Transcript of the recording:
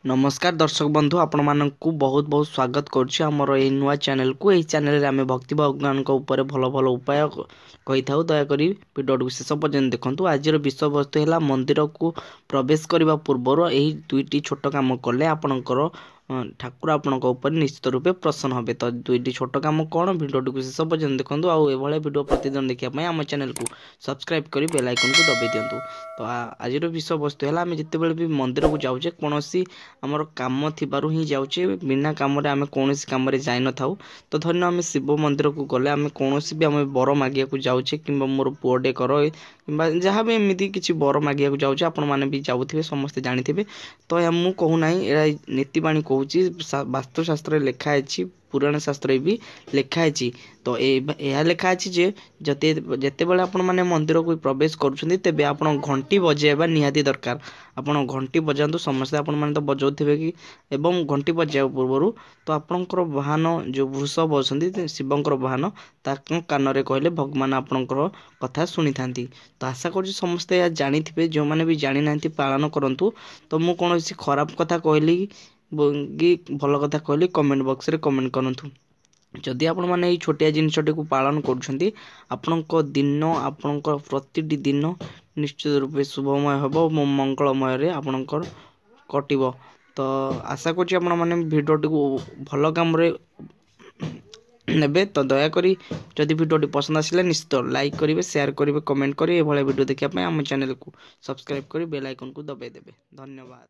ନମସ୍କାର ଦର୍ଶକ ବନ୍ଧୁ, ଆପଣମାନଙ୍କୁ ବହୁତ ବହୁତ ସ୍ୱାଗତ କରୁଛି ଆମର ଏହି ନୂଆ ଚ୍ୟାନେଲକୁ। ଏହି ଚ୍ୟାନେଲରେ ଆମେ ଭକ୍ତି ଭଗବାନଙ୍କ ଉପରେ ଭଲ ଭଲ ଉପାୟ କହିଥାଉ। ଦୟାକରି ଭିଡ଼ିଓଟିକୁ ଶେଷ ପର୍ଯ୍ୟନ୍ତ ଦେଖନ୍ତୁ। ଆଜିର ବିଷୟବସ୍ତୁ ହେଲା, ମନ୍ଦିରକୁ ପ୍ରବେଶ କରିବା ପୂର୍ବରୁ ଏହି ଦୁଇଟି ଛୋଟ କାମ କଲେ ଆପଣଙ୍କର ଠାକୁର ଆପଣଙ୍କ ଉପରେ ନିଶ୍ଚିତ ରୂପେ ପ୍ରସନ୍ନ ହେବେ। ତ ଦୁଇଟି ଛୋଟ କାମ କ'ଣ, ଭିଡ଼ିଓଟିକୁ ଶେଷ ପର୍ଯ୍ୟନ୍ତ ଦେଖନ୍ତୁ। ଆଉ ଏଭଳିଆ ଭିଡ଼ିଓ ପ୍ରତିଦିନ ଦେଖିବା ପାଇଁ ଆମ ଚ୍ୟାନେଲକୁ ସବସ୍କ୍ରାଇବ୍ କରି ବେଲ୍ ଆଇକନ୍କୁ ଦବାଇ ଦିଅନ୍ତୁ। ତ ଆଜିର ବିଷୟବସ୍ତୁ ହେଲା, ଆମେ ଯେତେବେଳେ ବି ମନ୍ଦିରକୁ ଯାଉଛେ, କୌଣସି ଆମର କାମ ଥିବାରୁ ହିଁ ଯାଉଛେ। ବିନା କାମରେ ଆମେ କୌଣସି କାମରେ ଯାଇନଥାଉ। ତ ଧରିନିଅ ଆମେ ଶିବ ମନ୍ଦିରକୁ ଗଲେ, ଆମେ କୌଣସି ବି ଆମେ ବର ମାଗିବାକୁ ଯାଉଛେ, କିମ୍ବା ମୋର ପୁଅଟେ କର, କିମ୍ବା ଯାହା ବି ଏମିତି କିଛି ବର ମାଗିବାକୁ ଯାଉଛେ। ଆପଣମାନେ ବି ଯାଉଥିବେ, ସମସ୍ତେ ଜାଣିଥିବେ। ତ ଏହା ମୁଁ କହୁନାହିଁ, ଏହା ନୀତିବାଣୀ କହୁଛି, ବାସ୍ତୁଶାସ୍ତ୍ରରେ ଲେଖା ଅଛି, ପୁରାଣ ଶାସ୍ତ୍ରରେ ବି ଲେଖା ହେଇଛି। ତ ଏହା ଲେଖା ଅଛି ଯେ ଯଦି ଯେତେବେଳେ ଆପଣମାନେ ମନ୍ଦିରକୁ ପ୍ରବେଶ କରୁଛନ୍ତି, ତେବେ ଆପଣ ଘଣ୍ଟି ବଜାଇବା ନିହାତି ଦରକାର। ଆପଣ ଘଣ୍ଟି ବଜାନ୍ତୁ, ସମସ୍ତେ ଆପଣମାନେ ତ ବଜାଉଥିବେ କି। ଏବଂ ଘଣ୍ଟି ବଜାଇବା ପୂର୍ବରୁ ତ ଆପଣଙ୍କର ବାହନ ଯେଉଁ ବୃଷଭ ଅଛନ୍ତି, ଶିବଙ୍କର ବାହନ, ତାଙ୍କ କାନରେ କହିଲେ ଭଗବାନ ଆପଣଙ୍କର କଥା ଶୁଣିଥାନ୍ତି। ତ ଆଶା କରୁଛି ସମସ୍ତେ ଏହା ଜାଣିଥିବେ। ଯେଉଁମାନେ ବି ଜାଣିନାହାନ୍ତି, ପାଳନ କରନ୍ତୁ। ତ ମୁଁ କୌଣସି ଖରାପ କଥା କହିଲି କି ଭଲ କଥା କହିଲି, କମେଣ୍ଟ ବକ୍ସରେ କମେଣ୍ଟ କରନ୍ତୁ। ଯଦି ଆପଣମାନେ ଏଇ ଛୋଟିଆ ଜିନିଷଟିକୁ ପାଳନ କରୁଛନ୍ତି, ଆପଣଙ୍କ ଦିନ, ଆପଣଙ୍କ ପ୍ରତିଟି ଦିନ ନିଶ୍ଚିତ ରୂପେ ଶୁଭମୟ ହେବ ଏବଂ ମଙ୍ଗଳମୟରେ ଆପଣଙ୍କର କଟିବ। ତ ଆଶା କରୁଛି ଆପଣମାନେ ଭିଡ଼ିଓଟିକୁ ଭଲ କାମରେ ନେବେ। ତ ଦୟାକରି ଯଦି ଭିଡ଼ିଓଟି ପସନ୍ଦ ଆସିଲେ, ନିଶ୍ଚିତ ଲାଇକ୍ କରିବେ, ସେୟାର କରିବେ, କମେଣ୍ଟ କରିବେ। ଏଭଳିଆ ଭିଡ଼ିଓ ଦେଖିବା ପାଇଁ ଆମ ଚ୍ୟାନେଲକୁ ସବସ୍କ୍ରାଇବ୍ କରି ବେଲ୍ ଆଇକନ୍କୁ ଦବାଇ ଦେବେ। ଧନ୍ୟବାଦ।